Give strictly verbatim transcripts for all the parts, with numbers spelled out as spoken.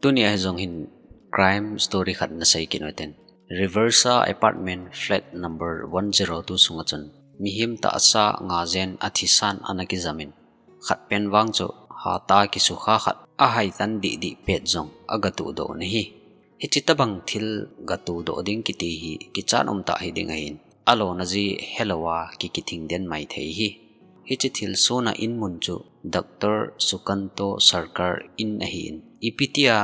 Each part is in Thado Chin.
Tuni a hi jong hin crime story khat nasei kit u hitin. Reversa apartment flat number one zero two sunga chun mihem tahsa nga jen athisan ana kijamin, khat pen vang chu hatah kisukha khat ahaitan dihdih pet jong agatuh doh un ahi. Hiche tabang thil gatuh doh ding kiti hi kichat umtah hiding ahin, alona ji helouva kikithing den maithei ahi. Hiche thilsohna inmun chu Doctor Sukanto Sarkar in ahin, ipi tia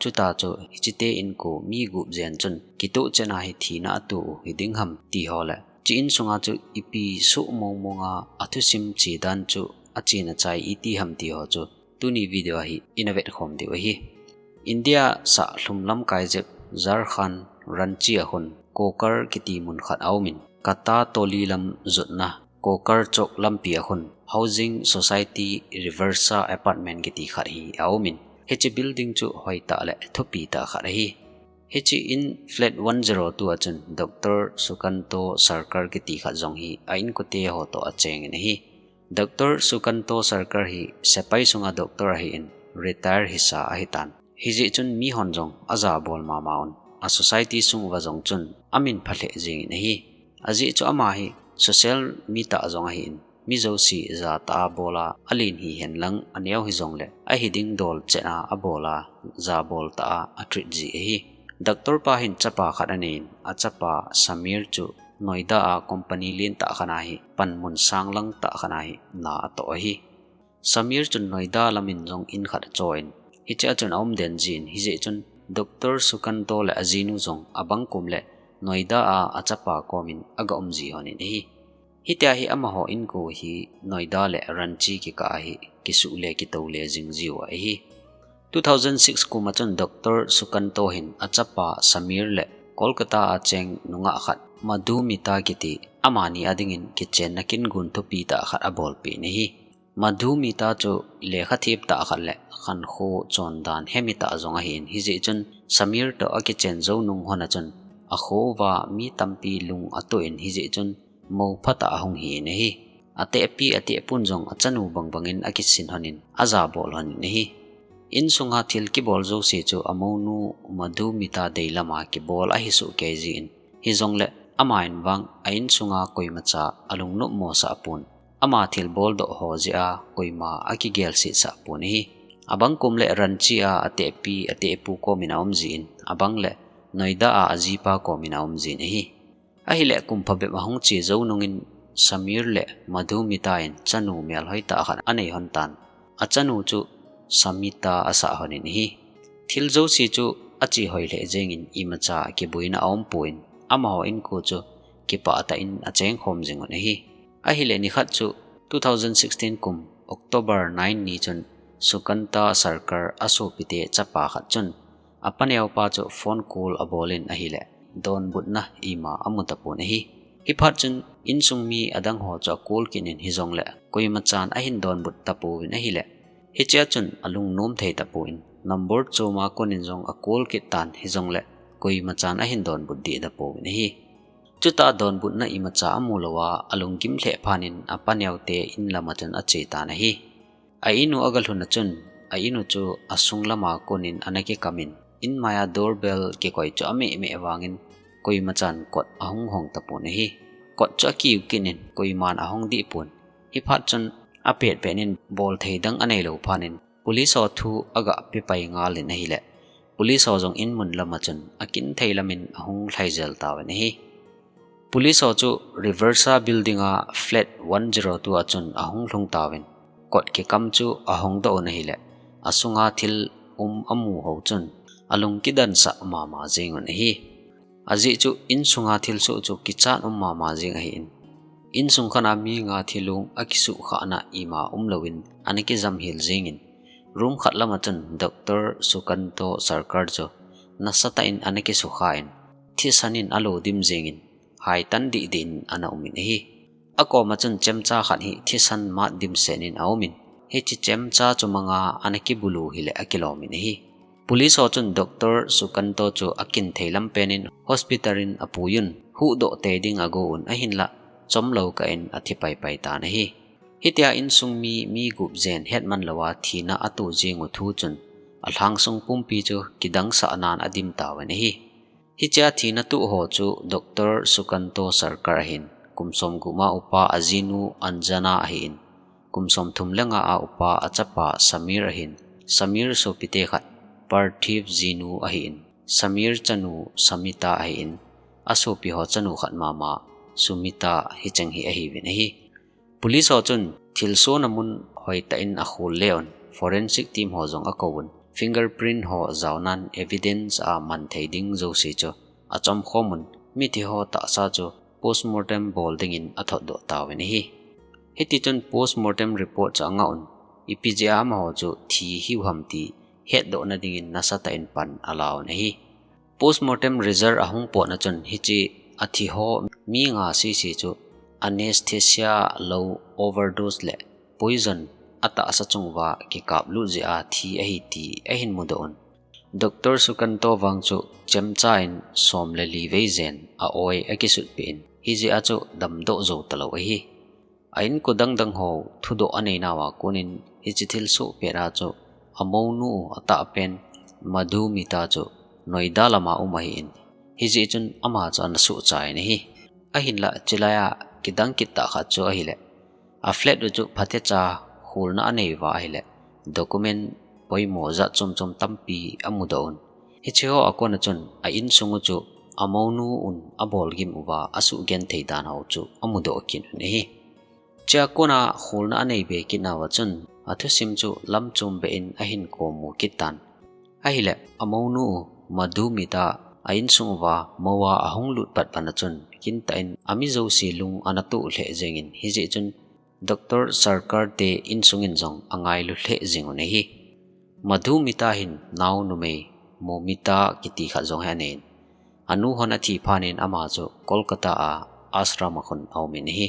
chuta chu hiche te inko mi gup jen chun kituh chenna hi thina atoh u hiding ham ti ho le, hiche insunga chu ipi soh mong monga athusim chedan chu achena chai iti ham ti ho chu tuni video a hi ina vetkhom diu ahi. India sahlum lamkai jep Jharkhand Ranchi a hin Kokar kiti mun khat aumin, Kata Toli lam jotna Kokar Chowk lampi a hin Housing Society Reversa Apartment kiti khat hi aumin, hiche building chu hoitah le thupitah khat ahi. Hiche in flat one zero two a chun Doctor Sukanto Sarkar kiti khat jong hi a inkote ho toh achengin ahi. Doctor Sukanto Sarkar hi sepai sunga doctor ahin, retire hisa ahitan. Hijeh chun mihon jong ajabol mama un, a society sung uva jong chun amin phalheh jingin ahi. Ajeh chu ama hi social mi tah jong ahin, mi jouse jatah a bola alen hihen lang aneo hijongle ahiding dol chetna abola jabol tah a atreat ji ahi. Doctor pa hin chapa khat aneiyin, achapa Samir chu Noida a company lentah khat a hi panmun sanglang tah khat a hi na atoh ahi. Samir chun Noida lamin jong in khat achoiyin, hichea chun aum den jin, hijeh chun Doctor Sukanto le ajinu jong abang kum le Noida a achapa komin aga um ji honin ahi. Hitia hi amaho inko hi Noida le Ranchi kikah a hi kisuh le kitoh le jing jiu ahi. Two thousand six kum a chun Doctor Sukanto hin achapa Samir le Kolkata a cheng nungah khat Madhumita kiti amani adingin kichenna kin gun thupitah khat abolpeh in ahi. Madhumita chu lekha thip tah khat le khankho chondan hemi tah jong ahin, hijeh chun Samir toh akichen jou nung hon a chun akho uva mi tampi lung atoh in, hijeh chun mou phatah ahung hin ahi. Atehpi atehpun jong achanu bangbangin akisin honin ajabol honin ahi. Insunga thil kibol jouse chu amounu Madhumita deilam a kibol ahi sohkei jin, hijongle aman vang a insunga koimacha alungnop mosah pon, ama thil boldoh ho jeh a koima akigelsah pon ahi. Abang kum le Ranchi a atehpi atehpu komin aum jin, abang le Noida a ajipa komin aum jin ahi. Ahile kum phabep ahung che jou nungin Samir le Madhumita in chanu melhoi tah khat anei hon tan. Achanu chu Samita asah honin ahi. Thil jouse chu ache hoi lheh jengin imacha kibuina aum pon, amaho inko chu kipah tah in acheng khom jing un ahi. Ahile nikhat chu two thousand sixteen kum October nine ni chun Sukanta Sarkar asopite chapa khat chun apaneo pa chu phone call abolin ahile, donbutna ima amu tapon ahi. Hiphat chun insung mi adang ho chu acall kit in hijongle, koimachan ahin donbut tapouvin ahile, hichea chun alungnom thei tapon, number choma konin jong acall kit tan hijongle, koimachan ahin donbut dih tapouvin ahi. Chuta donbutna imacha amu louva, alunggim lheh phat in apaneo te in lama chun ache tan ahi. A inu agalhun a chun, a inu chu asung lama konin ana kikamin, in maia doorbell kikoi chu ameh meh vangin, koimachan kot ahung hong tapon ahi. Kot chu akiu kit in, koiman ahong dih pon. Hiphat chun apet pet in bol thei dang anei lou phat in, police ho thu aga pe pai ngal in ahile, police ho jong in mun lama chun akin thei lamin ahung lhai jel tauvin ahi. Police ho chu Reversa Building a flat one zero two a chun ahung lhung tauvin, kot kikam chu ahong doh un ahile, asunga thil um amu ho chun alung kidansah mama jeng un ahi. Ajeh chu insunga thilsoh chu kichat um mama jeng ahin, insung khat a mi nga thilung akisuhkhahna ima umlouvin ana kijam hel jengin, room khat lama chun Doctor Sukanto Sarkar chu nasatah in ana kisukha in, thisan in alo dim jengin, haitan dih dih in ana umin ahi. Akoma chun chemcha khat hi thisan mat dimset in aumin, hiche chemcha chu manga ana kibulu hile akilomin ahi. Police ho chun Doctor Sukanto chu akin thei lam penin hospital in apuiyun, huhdoh tei ding agouvun ahinlah, chomlou kah in athi paipai tan ahi. Hitia insung mi, mi gup jen hetman louva thina ato jeng u thu chun, alhangsung pumpi chu kidangsah nan adim tauvin ahi. Hichea thina tuh ho chu Doctor Sukanto Sarkar ahin, kum somgup ma upa ajinu Anjana ahin, kum somthum le nga a upa achapa Samir ahin, Samir sopite khat Parthiv jinu ahin, Samir chanu Samita ahin, asopi ho chanu khat mama Sumita hicheng hi ahiuvin ahi. Police ho chun thilsohna mun hoitah in akhol le un, forensic team ho jong akouvun, fingerprint ho jaonan evidence a man thei ding jouse chu achomkhom un, mithi ho tahsa chu postmortem bol dingin athotdoh tauvin ahi. Hitichun postmortem report chu angah un, ipi jeh a amaho chu thi hiu ham ti hetdohna dingin nasatah in pan alauvin ahi. Postmortem result ahung potna chun hiche athi ho mi nga sese chu anesthesia lou, overdose le poison atahsa chung uva kikaplut jeh a thi ahi ti ahin mudoh un. Doctor Sukanto vang chu chemcha in som le li vei jen a-oi akisutpeh in, hijeh a chu damdoh jou talou ahi. A inko dangdang ho thudoh aneinauva konin hiche thilsoh pet a chu amounu u atahpen Madhumita chu Noida lama um ahin, hijeh chun ama chu ana sohcha in ahi. Ahinlah chulai a kidang kit tah khat chu ahileh, a flat u chu phatecha kholna anei uva ahileh, document poimo jat chom chom tampi amudoh un. Hiche ho akona chun a insung u chu amounu un abolgim uva asuhgenthei dan ho chu amudoh kit un ahi. Chea kona kholna anei be kit nauva chun athusim chu lamchom beh in ahin komu kit tan. Ahileh, amounu u Madhumita a insung uva mou a ahung lut patpat na chun kintah in ami jouse lung ana toh lheh jengin, hijeh chun Doctor Sarkar te insung in jong angailu lheh jeng un ahi. Madhumita hin nao numei Momita kiti khat jong hi aneiyin, anu hon athi phat in ama chu Kolkata a ashram a khun aumin ahi.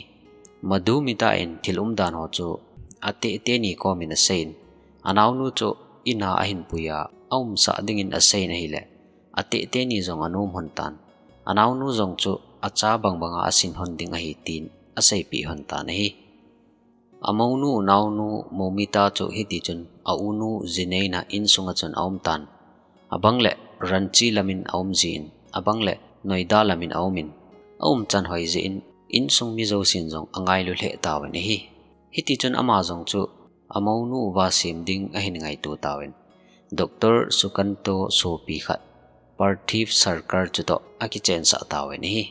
Madhumita in thil umdan ho chu ateh teni komin aseiyin, anaonu chu in a ahin puiya aumsah dingin aseiyin ahileh, ateh teni jong ana um lhon tan. Anaonu jong chu acha bangbanga asin lhon ding ahi tin aseipeh lhon tan ahi. Amounu naonu Momita chu hitichun aunu Jineina insunga chun aum tan. Abang le Ranchi lamin aum jin, abang le Noida lamin aumin, aumchan hoi jeh in insung mi jousen jong angailu lheh tauvin ahi. Hitichun ama jong chu amounu uva sem ding ahin ngaito tauvin, Doctor Sukanto sopi khat Parthiv Sarkar chutoh akichensah tauvin ahi.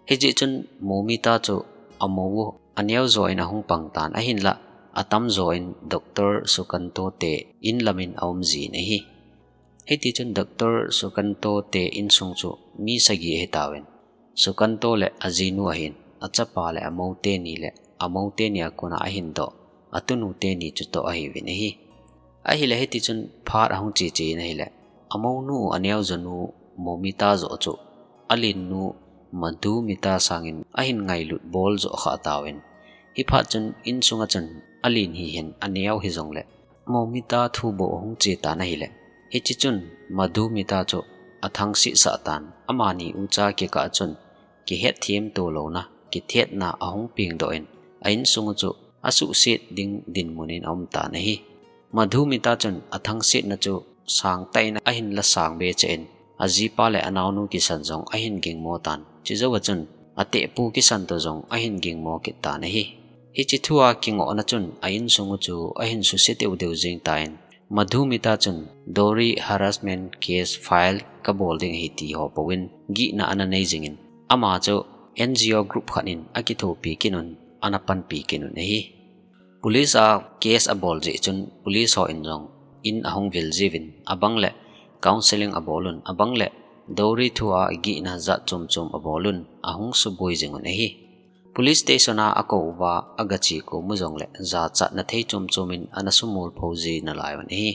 Hijeh chun Momita chu amou u aneo jo in ahung pang tan ahinlah, atamjo in Doctor Sukanto te in lamin aum jin ahi. Hitichun Doctor Sukanto te insung chu mi sagi ahi tauvin, Sukanto le ajinu ahin, achapa le amou teni le amou teni a kona ahin doh atunu teni chutoh ahiuvin ahi. Ahileh hitichun phat ahung cheche in ahileh, amounu u aneo jonu Momita joh chu alennu Madhumita sangin ahin ngailut bol joh kha tauvin, hiphat chun insunga chun alen hihen aneo hijongleh Momita thu bou ahung che tan ahileh, hiche chun Madhumita chu athangset sah tan, amani ucha kikah chun kihetthem to louna, kithetna ahung pengdoh in, a insung u chu asuhset ding dinmun in aum tan ahi. Madhumita chun athangsetna chu sangtah in ahin la sang be cheh in, ajipa le anaonu kisan jong ahin gingmo tan. Chujouva chun atehpu kisan toh jong ahin gingmo kit tan ahi. Hiche thu a kingohna chun a insung u chu ahin suse deu deu jeng tan, Madhumita chun dowry harassment case file kabol ding ahi ti ho pouvin gihna ana nei jingin, ama chu N G O group khat in akithopi kit un, ana panpi kit un ahi. Police a case abol jeh chun police hon jong in ahung vil jiuvin, abang le counselling abol un, abang le dowry thu a gihna jat chom chom abol un, ahung suboi jing un ahi. Police station a akou uva, agache kou mu jongle jachatna thei chom chom in ana sumol pho ji nalai un ahi.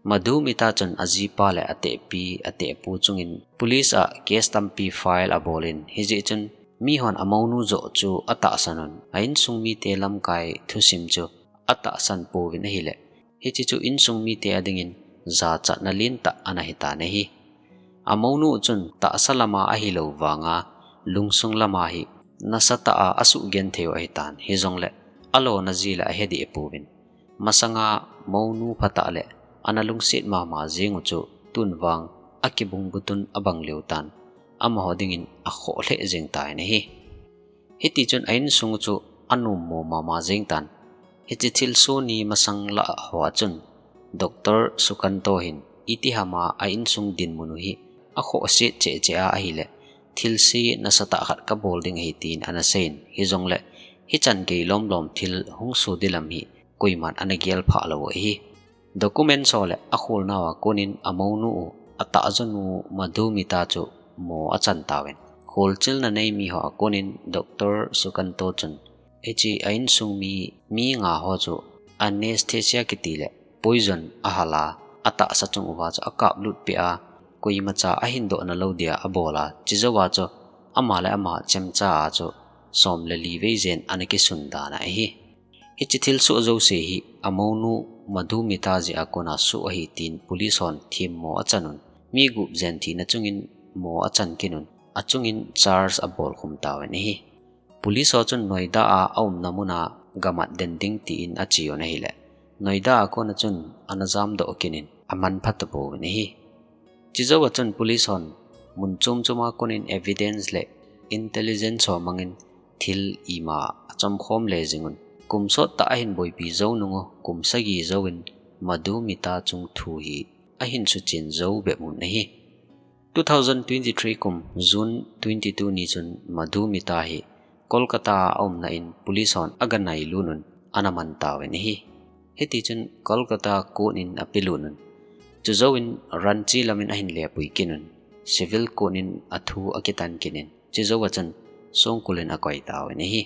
Madhumita chun ajipa le atehpi, atehpu chungin police a case tampi file abol in, hijeh chun mihon amounu joh chu atahsan un, a insung mite lamkai thusim chu atahsan pouvin ahileh, hiche chu insung mite adingin jachatna lentah ana hitan ahi. Amounu chun tahsa lama ahilou vanga, lungsung lama hi nasatah a asuhgenthei u ahitan, hijongle alona jeh le ahedeh pouvin. Masanga mounu phatah le ana lungset mama jeng u chu tun vang akibung butun abang leu tan, amaho dingin akhoh lheh jeng tan ahi. Hiti chun a insung u chu anom mo mama jeng tan. Hiche thilsoh ni masang lah hoa chun Doctor Sukanto hin itihama a insung dinmun u hi akhoh set cheh cheh a ahile, thilse nasatah khat kabol ding ahi tin ana seiyin, hijongle hichan gei lom lom thil hung soh ding lam hi koiman ana gel phah lou u ahi. Documents ho le akholnau a konin amonu u, atahjon u Madhumita chu mo achan tauvin. Kholchilna nei mi ho a konin Doctor Sukanto chun, hiche a insung mi, mi nga ho chu anesthesia kiti le poison ahal a, atahsa chung uva chu akaplut peh a, koimacha ahin dohna lou dia abol a, chujouva chu ama le ama chemcha a chu som le li vei jen ana kisun dan ahi. Hiche thilsoh jouse hi amonu Madhumita jeh a kona soh ahi tin police hon themmo achan un, mi gup jen thina chungin mo achan kit un, achungin charge abol khum tauvin ahi. Police ho chun Noida a aumna mun a gamat den ding tin ache un ahile, Noida a kona chun ana jamdoh kit in amanpha tapouvin ahi. Chujouva chun police hon mun chom chom a konin evidence le intelligence ho mangin thil ima achom khom le jing un, kum sot tah ahin boipi jou nung u, kum sagi jouvin Madhumita chung thu hi ahin suchen jou bep un ahi. Two thousand twenty-three kum June twenty-two ni chun Madhumita hi Kolkata a aumna in police hon aga nailut un ana man tauvin ahi. Hiti chun Kolkata court in apelut un, chujouvin Ranchi lamin ahin lepui kit un, civil court in athu akitan kit in, chujouva chun songkul in akoi tauvin ahi.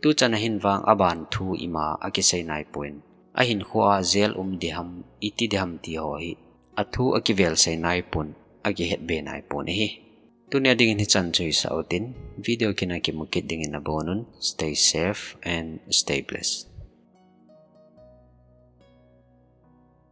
Tuchan ahin vang aban thu ima akisei naipon, ahinkhoa jail um diham, iti diham ti ho hi athu akivel sei naipon, akihet be naipon ahi. Tunia dingin hichan chu hisah utin, video kina kimu kit dingin abonun, stay safe and stay blessed.